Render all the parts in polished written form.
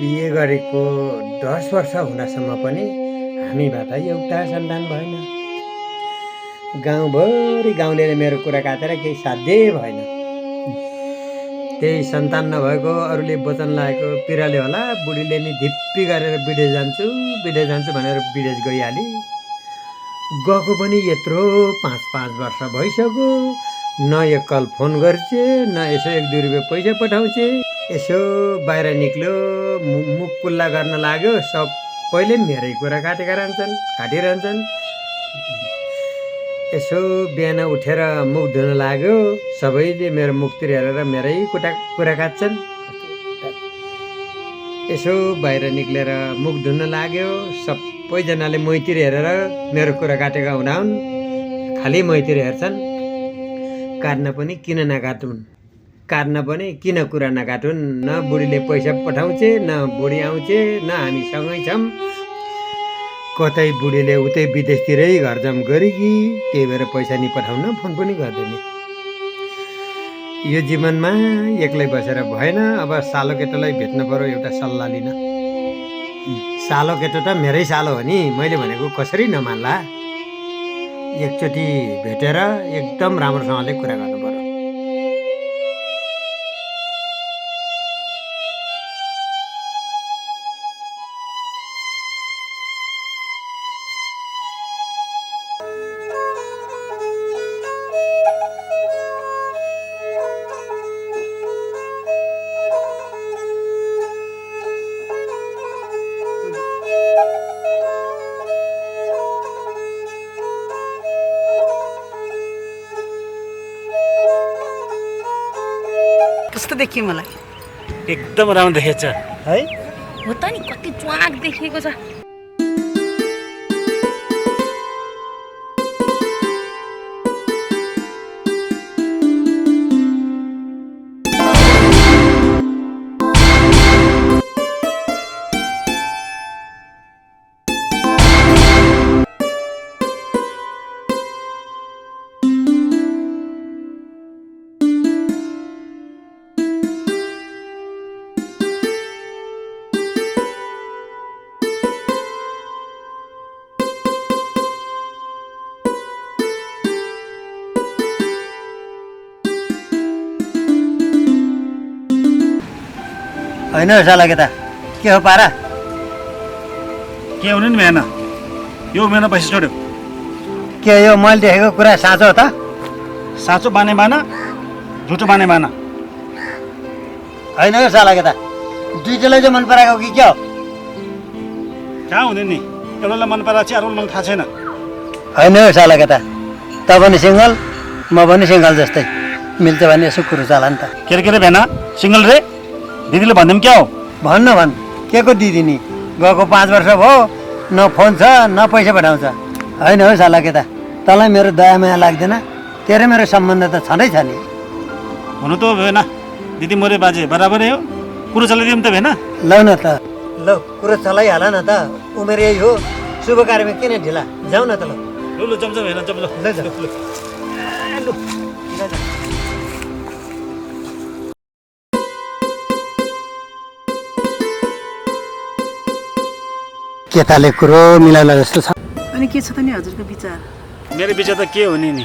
बिहे गरेको 10 वर्ष हुँदासम्म पनि हामीबाट एउटा सन्तान भएन। गाउँभरि गाउँले मेरो कुरा काटेर केही साध्यै भएन। त्यही सन्तान नभएको अरूले वचन लागेको पिराले होला, बुढीले नि धिप्पी गरेर विदेश जान्छु भनेर विदेश गइहाली। गएको पनि यत्रो 5-5 वर्ष भइसक्यो। न एकल फोन गर्छे, न यसो 1-2 रुपियाँ पैसा पठाउँछे। यसो बाहिर निक्ल्यो, मुख कुल्ला गर्न लाग्यो, सबैले मेरै कुरा काटिरहन्छन्। यसो बिहान उठेर मुख धुन लाग्यो, सबैले मेरो मुखतिर हेरेर मेरै कुरा काट्छन्। यसो बाहिर निक्लेर मुख धुन लाग्यो, सबैजनाले मैतिर हेरेर मेरो कुरा काटेका हुनाहुन्, खालि मैतिर हेर्छन्। काट्न पनि किन कुरा नकाटुन्। न बुढीले पैसा पठाउँछे, न बुढी आउँछे, न हामी सँगै छौँ। कतै बुढीले उतै विदेशतिरै घरजम गरेकी, त्यही भएर पैसा नि पठाउन फोन पनि गर्दैन। यो जीवनमा एक्लै बसेर भएन। अब सालो केटोलाई भेट्न पर्यो, एउटा सल्लाह लिन। सालो केटो त मेरै सालो हो नि, मैले भनेको कसरी नमान्ला। एकचोटि भेटेर एकदम राम्रोसँगले कुरा गर्नु पर्यो। कस्तो देखियो मलाई? एकदम राम्रो देखेछ है। हो त नि, कति च्वाक देखिएको छ। होइन साला केटा, के हो पारा? के हुने नि मेहना, यो मेहना पैसा छोड्यो। के यो मैले देखेको कुरा साँचो हो त? साँचो बाने माना, झुटो बाने माना। होइन यो साला केटा, दुईजनालाई चाहिँ मन पराएको कि क्या हो? कहाँ हुने नि, एउटालाई मन पराएको छ, अरूलाई मलाई थाहा छैन। होइन यो साला केटा, त पनि सिङ्गल, म पनि सिङ्गल जस्तै, मिल्छ भने यसो कुरो चला नि त। के रे भेना, सिङ्गल रे? दिदीले भन्दैम क्या हो? भन् के को दिदी नि, गएको 5 वर्ष भयो, न फोन छ न पैसा पठाउँछ। होइन हो साला केटा, तँलाई मेरो दया माया लाग्दैन? तेरो मेरो सम्बन्ध त छँदै छ नि। हुनु त भेना, दिदी मोरे बाजे बराबरै हो, कुरो चलाइदिउँ त भेना। ल न त, ल कुरो चलाइहाल न त, उमेर यही हो, शुभ कार्यमा किन ढिला, जाउँ न त। ल जम भेना, जम ल। केटाले कुरो मिलाउला जस्तो छ। अनि के छ त नि हजुरको विचार? मेरो विचार त के हुने नि,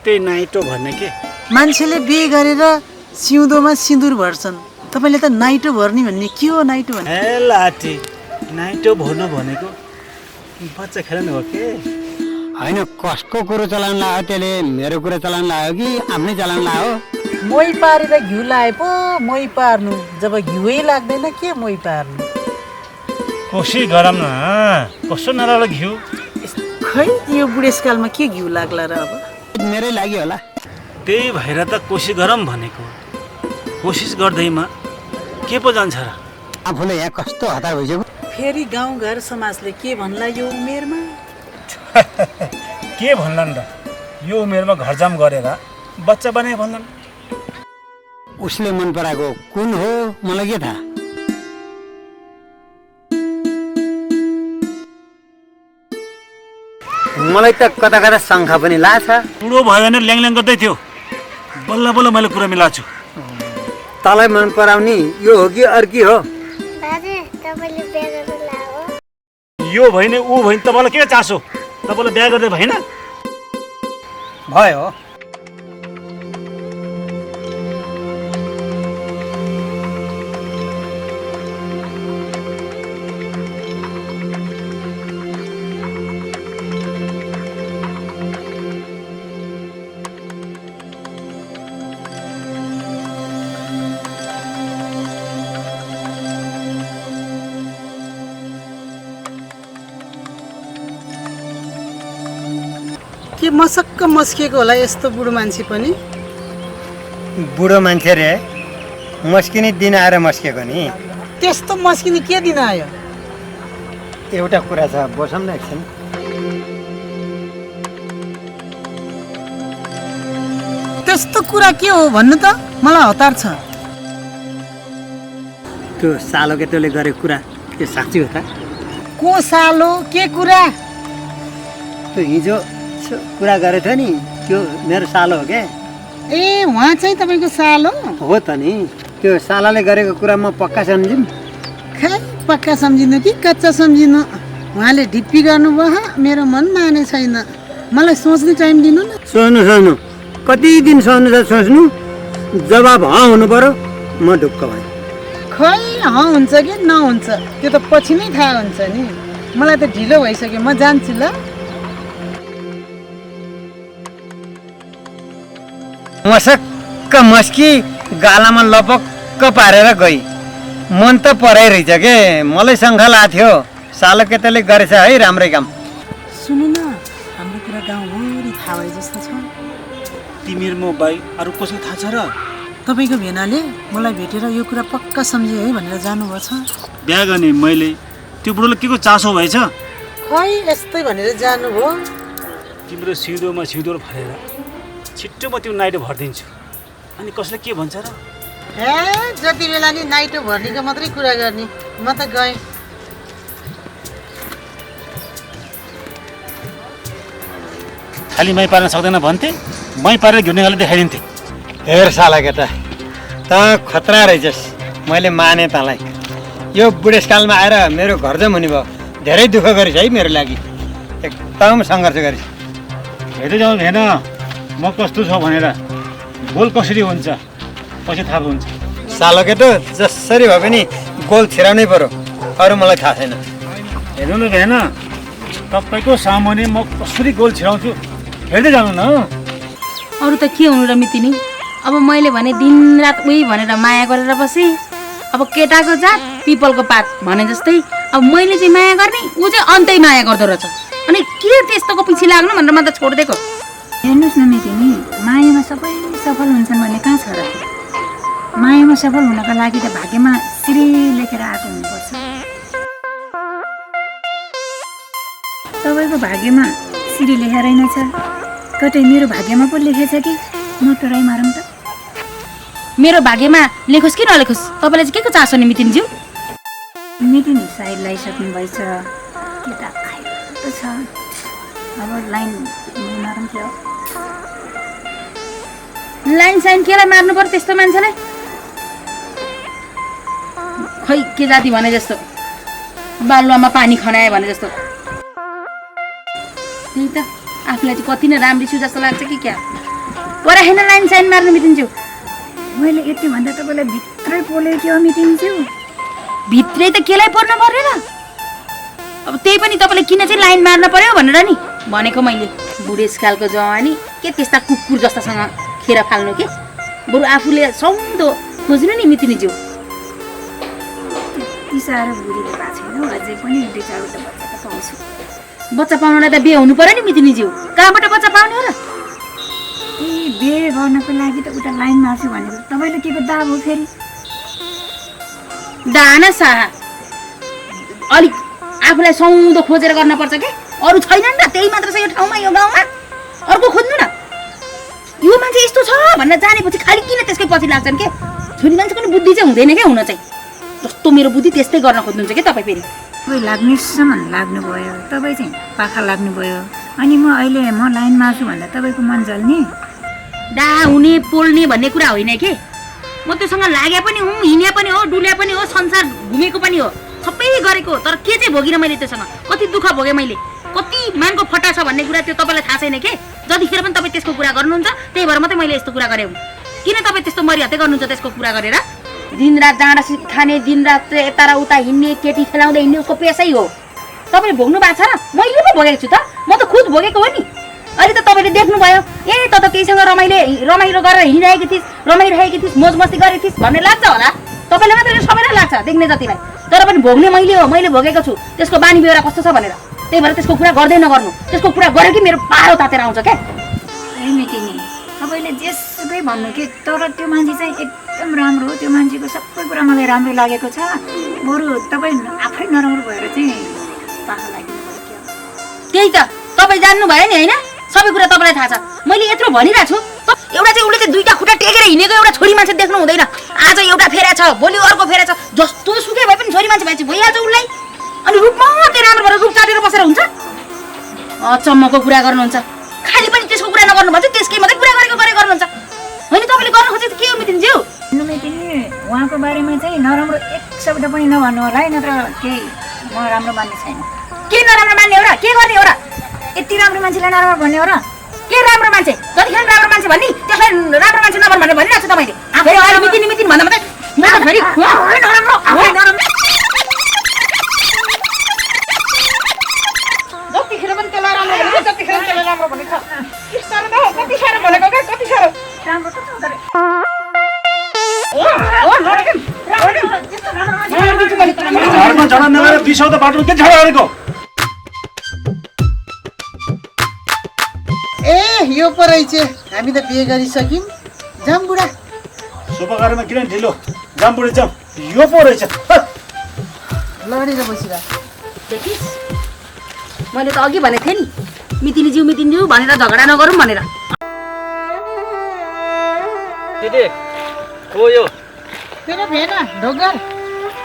त्यही नाइटो भन्ने के। मान्छेले बिहे गरेर सिउँदोमा सिन्दुर भर्छन्, तपाईँले त नाइटो भर्ने भन्ने के हो? नाइटो भन्ने ए लाठी, नाइटो भर्नु भनेको बच्चा खेल्नु हो के? होइन, कसको कुरो चलाउन लाग्यो त्यसले? मेरो कुरो चलाउन लाग्यो कि आफ्नै चलाउन लाग्यो? मोही पारेर घिउ लाए पो मोही पार्नु, जब घिउै लाग्दैन के मोही पार्नु? कोसी गरम न, कस्तो नराम्रो घिउ। खै यो बुढेसकालमा के घिउ लाग्ला र? अब मेरै लागि होला। त्यही भएर त कोसी गरम भनेको। कोसिस गर्दैमा के पो जान्छ र? आफूले यहाँ कस्तो हतार भइसक्यो। फेरि गाउँघर समाजले के भन्ला यो उमेरमा? के भन्लान् र? यो उमेरमा घरजाम गरेर बच्चा बनाए भन्लान्। उसले मन पराएको कुन हो मलाई के थाहा? मलाई त कता कता शङ्का पनि लाग्छ। बुढो भयो भने ल्याङ गर्दै थियो, बल्ल बल्ल मैले कुरा मिलाएको छु। तँलाई मन पराउने यो हो कि अर्की हो? बाजे तपाईँले बिहा गर्नु लाग्यो यो भएन ऊ भएन तपाईँलाई के चासो तपाईँलाई बिहा गर्दै भएन भयो के मसक्क मस्किएको होला यस्तो बुढो मान्छे पनि बुढो मान्छे रे मस्किने दिन आएर मस्केको नि त्यस्तो मस्किने के दिन आयो एउटा कुरा छ बसौँ न एकछिन त्यस्तो कुरा के हो भन्नु त मलाई हतार छ त्यो सालो केटोले गरेको कुरा त्यो साँच्ची हो त को सालो के कुरा त्यो हिजो कुरा गरेको थियो नि त्यो मेरो सालो हो क्या ए उहाँ चाहिँ तपाईँको सालो हो त नि त्यो सालाले गरेको कुरा म पक्का सम्झिन् खै पक्का सम्झिनु कि कच्चा सम्झिनु उहाँले ढिप्पी गर्नुभयो मेरो मन माने छैन मलाई सोच्ने टाइम दिनु न सोच्नु कति दिन सोच्नु छ सोच्नु जवाब हुनु पर्यो म ढुक्क भएँ खै हुन्छ कि नहुन्छ त्यो त पछि नै थाहा हुन्छ नि मलाई त ढिलो भइसक्यो म जान्छु ल मसक्क मस्की गालामा लपक्क पारेर गई मन त पराइरहेछ के मलाई शङ्का लागेको थियो सालो केटाले गरेछ है राम्रै काम सुन्नु न हाम्रो कुरा गाउँभरि थाहा भए जस्तो छ तिमीहरू म बाई अरू कसैलाई थाहा छ र तपाईँको भेनाले मलाई भेटेर यो कुरा पक्का सम्झे है भनेर जानुभएको छ बिहा गर्ने मैले त्यो बुढोले के को चासो भएछ खै यस्तै भनेर जानुभयो तिम्रो सिउँदोमा सिउँदो फलेर छिट्टो म त्यो नाइटो भरिदिन्छु अनि कसले के भन्छ र ए जति बेला नि नाइटो भर्नेको मात्रै कुरा गर्ने म त गएँ खालि मै पार्न सक्दैन भन्थे मै पारेर घिर्ने गरी देखाइदिन्थे हेर साला केटा त खतरा रहेछस् मैले माने तँलाई यो बुढेसकालमा आएर मेरो घर जमुनी भयो धेरै दुःख गरिस् है मेरो लागि एकदम सङ्घर्ष गरिस् हेर्दै जाउँ हेर्न म कस्तो छ भनेर गोल कसरी हुन्छ पछि थाहा हुन्छ सालो केटो जसरी भए पनि गोल छिराउनै पर्यो अरू मलाई थाहा छैन हेर्नु न हेर्न तपाईँको सामुन्ने म कसरी गोल छिराउँछु हेर्दै जानु न अरू त के हुनु र मितिनी अब मैले भने दिनरात उही भनेर माया गरेर बसेँ अब केटाको जात पिपलको पात भने जस्तै अब मैले चाहिँ माया गर्ने ऊ चाहिँ अन्तै माया गर्दो रहेछ अनि के त्यस्तोको पछि लाग्नु भनेर म त छोडिदिएको हेर्नुहोस् न मितिनी मायामा सबै सफल हुन्छन् भन्ने कहाँ छ र मायामा सफल हुनका लागि त भाग्यमा सिरी लेखेर आएको हुनुपर्छ तपाईँको भाग्यमा सिरी लेखेरै नै छ कतै मेरो भाग्यमा पो लेखेछ कि म टराइ मारौँ त मेरो भाग्यमा लेखोस् कि नलेखोस् तपाईँलाई चाहिँ के को चासो नि मितिनज्यू मितिनी साइड लगाइसक्नु भएछ केटा आएको त छ अब लाइन मारौँ क्या लाइन साइन केलाई मार्नु पर्यो त्यस्तो मान्छेलाई खै के जाति भने जस्तो बालुवामा पानी खनाए भने जस्तो त्यही त आफूलाई चाहिँ कति नै राम्री छु जस्तो लाग्छ कि क्या परा होइन लाइन साइन मार्नु मितिन्छु मैले यति भन्दा तपाईँलाई भित्रै पोलेको मिटिन्छु भित्रै त केलाई पर्नु पर्यो र अब त्यही पनि तपाईँले किन चाहिँ लाइन मार्न पर्यो भनेर नि भनेको मैले बुढेसकालको जवानी के त्यस्ता कुकुर जस्तासँग खेर फाल्नु के बरु आफूले सौँदो खोज्नु नि मितिनीज्यू त्यति साह्रो बुढी भएको छैन अझै पनि दुई चारवटा बच्चा त पाउँछु बच्चा पाउनलाई त बिहे हुनु पर्यो नि मितिनीज्यू कहाँबाट बच्चा पाउने हो र ए बिहे गर्नको लागि त उता लाइन मार्छु भनेको तपाईँले के को दाब हो फेरि डाना साहा अलिक आफूलाई सौँदो खोजेर गर्नुपर्छ के अरू छैन नि त त्यही मात्र छ यो ठाउँमा यो गाउँमा अर्को खोज्नु न यो मान्छे यस्तो छ भनेर जानेपछि खालि किन त्यसकै पछि लाग्छन् के छोरी मान्छेको नि बुद्धि चाहिँ हुँदैन क्या हुन चाहिँ जस्तो मेरो बुद्धि त्यस्तै गर्न खोज्नुहुन्छ कि तपाईँ फेरि तपाईँ लाग्नेसम्म लाग्नुभयो तपाईँ चाहिँ पाखा लाग्नुभयो अनि म अहिले म लाइन मार्छु भन्दा तपाईँको मन जल्ने डा हुने पोल्ने भन्ने कुरा होइन के म त्योसँग लाग्या पनि हुँ हिँड्या पनि हो डुल्या पनि हो संसार घुमेको पनि हो सबै गरेको तर के चाहिँ भोगिन मैले त्योसँग कति दुःख भोगेँ मैले कति मानको फटा छ भन्ने कुरा त्यो तपाईँलाई थाहा छैन के जतिखेर पनि तपाईँ त्यसको कुरा गर्नुहुन्छ त्यही भएर मात्रै मैले यस्तो कुरा गरेँ किन तपाईँ त्यस्तो मरिहत्ते गर्नुहुन्छ त्यसको कुरा गरेर दिनरात जाँडा खाने दिनरात यता र उता हिँड्ने केटी खेलाउँदै हिँड्ने उसको पेसै हो तपाईँले भोग्नु भएको छ र मैले पो भोगेको छु त म त खुद भोगेको हो नि अहिले त तपाईँले देख्नुभयो ए त केहीसँग रमाइलो गरेर हिँडिरहेकी थिइस् रमाइरहेकी थिइस् मोज मस्ती गरेकी थिइस् भन्ने लाग्छ होला तपाईँले मात्रै सबैलाई लाग्छ देख्ने जतिलाई तर पनि भोग्ने मैले हो मैले भोगेको छु त्यसको बानी बेहोरा कस्तो छ भनेर त्यही भएर त्यसको कुरा गर्दै नगर्नु त्यसको कुरा गरे कि मेरो पारो तातेर आउँछ क्या मितिनी तपाईँले जेसुकै भन्नु कि तर त्यो मान्छे चाहिँ एकदम राम्रो हो त्यो मान्छेको सबै कुरा मलाई राम्रो लागेको छ बरु तपाईँ आफै नराम्रो भएर चाहिँ पाखा लाग्नु त्यही त तपाईँ जान्नु भयो नि होइन सबै कुरा तपाईँलाई थाहा छ मैले यत्रो भनिरहेको छु एउटा चाहिँ उसले चाहिँ दुईटा खुट्टा टेकेर हिँडेको एउटा छोरी मान्छे देख्नु हुँदैन आज एउटा फेरा छ भोलि अर्को फेरा छ जस्तो सुकै भए पनि छोरी मान्छे भएपछि भइहाल्छ उसलाई अनि रूपमा मात्रै राम्रो भएर रूप चाटेर बसेर हुन्छ अचम्मको कुरा गर्नुहुन्छ खालि पनि त्यसको कुरा नगर्नु भन्छ त्यसकै मात्रै कुरा गरेको गर्नुहुन्छ होइन तपाईँले गर्नु खोजेको के हो मितिनज्यू मितिनी उहाँको बारेमा चाहिँ नराम्रो एक शब्द पनि नभन्नु होला है नत्र केही म राम्रो मान्ने छैन के नराम्रो मान्ने हो र के गर्ने हो र यति राम्रो मान्छेलाई नराम्रो भन्ने हो र के राम्रो मान्छे जतिखेर राम्रो मान्छे भन्ने त्यसलाई राम्रो मान्छे नभन् भनेर भनिरहेको छु तपाईँले फेरि अहिले मितिन भन्दा मात्रै म त फेरि नराम्रो जतिखेर पनि त्यसलाई राम्रो भनेको जतिखेर त्यसलाई राम्रो भनेको कति साह्रो भनेको क्या कति साह्रो राम्रो त छ तर घरमा झगडा नगरेर बिसाउँदा बाटोमा के झगडा गरेको ए यो पो रहेछ हामी त बिहे गरिसक्यौँ जाऊँ बुढा शुभकार्यमा किन ढिलो जाम बुढी जाम यो पो रहेछ लडेर बसिरह देखिस् मैले त अघि भनेको थिएँ नि मितिनज्यू भनेर झगडा नगरौँ भनेर दिदी को यो तेरो भेना ढोगर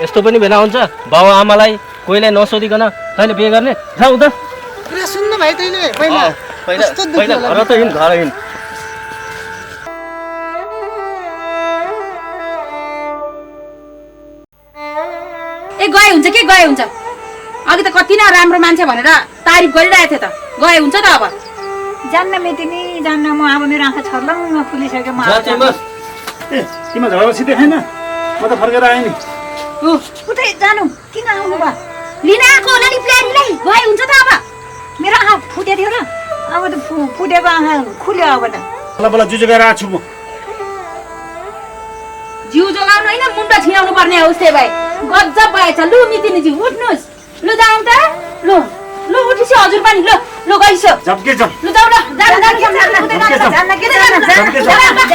यस्तो पनि भेला हुन्छ बाउ आमालाई कोहीलाई नसोधिकन तैँले बिहे गर्ने जाऊ त कुरा सुन्नु भाइ तैँले पहिला कस्तो दुःख पहिला होला घर त हिँड घर हिँड ए गए हुन्छ के गए हुन्छ अघि त कति न राम्रो मान्छे भनेर तारिफ गरिरहेको थियो त गए हुन्छ त अब जान्न मितिनी जान्न म अब मेरो आँखा छर्लङ्ग फुलिसक्यो म ए तिम्रो झगडा सिधै खाइन म त फर्केर आएँ नि उतै जानु किन आउनु भयो लिन आएको होला नि प्लानलाई गए हुन्छ त अब मेरो आँखा फुटेको थियो र अब त फुटेको आँखा खुल्यो अब त बल्ल जुजु गएर आएको छु म जिउ जोगाउनु होइन मुन्टा छिनाउनु पर्ने हो उस्तै भए गजब भएछ लु मितिनीज्यू उठ्नुहोस् लु जाउँ त लु लु उठिसो हजुर पनि ल गइसो झप्के झप लु जाऊ ल जाऊ